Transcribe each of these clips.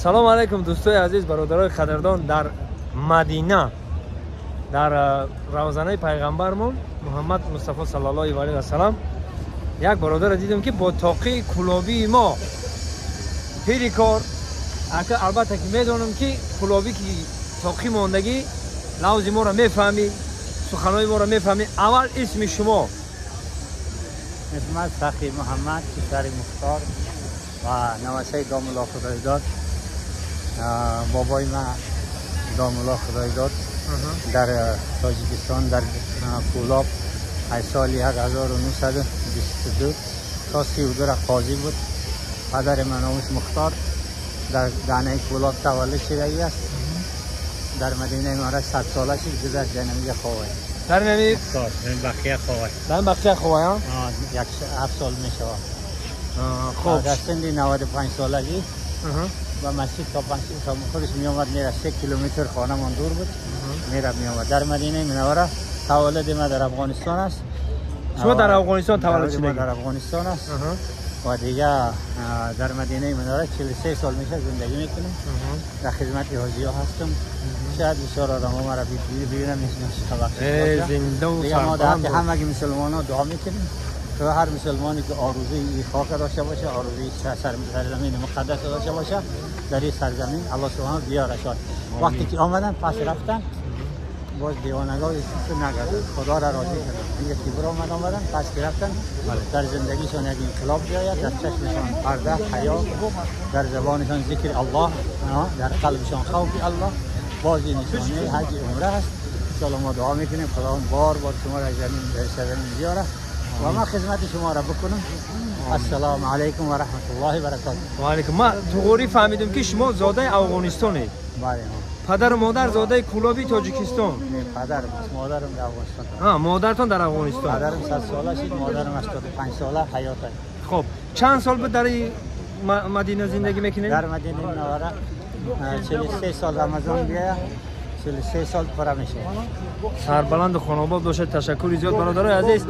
Салом алейкум, дӯстои азиз, бародарои қадрдон. Дар Мадина, дар равзанаи пайғамбармон Муҳаммад Мустафо саллаллоҳу алайҳи васалам, як бародарро дидем, ки бо тоқии кулобии мо пири кор. Ака, албатта ки медонам, ки кулобӣ ки тоқӣ мондагӣ, лавзи моро мефаҳмӣ, суханои моро мефаҳмӣ. Аввал исми шумо? Исмат Сахи Муҳаммад, писари Мухтор ва навасаи домулло Худойдод. Бобои ман домулло Худойдод дар Тоҷикистон, дар Кӯлоб, аз соли 1922 то 32 қозӣ буд. Падари ман номаш Мухтор, дар даҳнаи Кӯлоб таваллуд шудагӣ аст. Дар Мадинаи Мунаввара 100 сола шуд, гузашт, дар ҳаминҷа ховай. Дар ҳамин Мухтор, дар Бақия ховай. Дар Бақия ховай? Як 7 сол мешавад. Хуб. Дар синни 95 солагӣ ба масҷид то 5 то худаш меомад, мерафт, 3 километр хонамон дур буд, мерафт, меомад. Дар Мадинаи Мунаввара таваллуди ман дар Афғонистон аст. Шумо дар Афғонистон таваллуд шудагӣ? Дар Афғонистон аст. Ва дига дар Мадинаи Мунаввара 43 сол мешавад зиндагӣ мекунам. Дар хизмати ҳоҷиҳо ҳастам. Шояд бисёр одамҳо маро бибинам, мешиносанд. Зинда ва мо дар ҳаққи ҳамаги мусулмонҳо дуо мекунем, то ҳар мусулмоне ки орзуи ин хок дошта бошад, орзуи сарзамини муқаддас дошта бошад, дар ин сарзамин Аллоҳ субҳонаҳу биёрашад. Вақте ки омаданд, пас рафтанд, боз девонагоҳ нагарданд, Худоро розӣ кунанд. Инҷа ки биромад омаданд, пас ки рафтанд, дар зиндагишон як инқилоб биёяд, дар чашмашон парда ҳаё, дар забонашон зикри Аллоҳ, дар қалбашон хавфи Аллоҳ. Боз ин нишонаи ҳаҷи умра аст. Иншоаллоҳ мо дуо мекунем, Худованд бор бор шуморо аз замин сарзамин биёрад ва ман хизмати шуморо бикунам. Ассалому алайкум ва раҳматуллоҳи ва баракотуҳ. Ва алайкум. Ман туғурӣ фаҳмидам, ки шумо зодаи Афғонистонед. Бале. Падару модар зодаи Кӯлоби Тоҷикистон? Не, падарам аст, модарам дар Афғонистон. Модаратон дар Афғонистон. Падарам 100 сола шуд, модарам 85 сола ҳаёт аст. Хуб, чанд сол буд дар Мадина зиндагӣ мекунед? Дар Мадинаи Мунаввара 43 сол, Рамазон биёяд, 43 сол пура мешавад. Сарбаланду хонобод бошед. Ташаккури зиёд, бародарои азиз.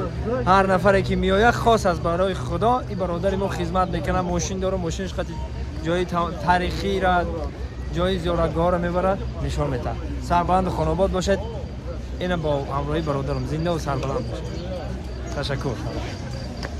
Ҳар нафаре ки меояд, хос аст барои Худо, ин бародари мо хизмат мекунад. Мошин дорад, мошинаш қати ҷои таърихиро, ҷои зиёратгоҳро мебарад, нишон медиҳад. Сарбаланду хонобод бошед. Ина бо ҳамроҳии бародарам, зиндаву сарбаланд бошед. Ташаккур.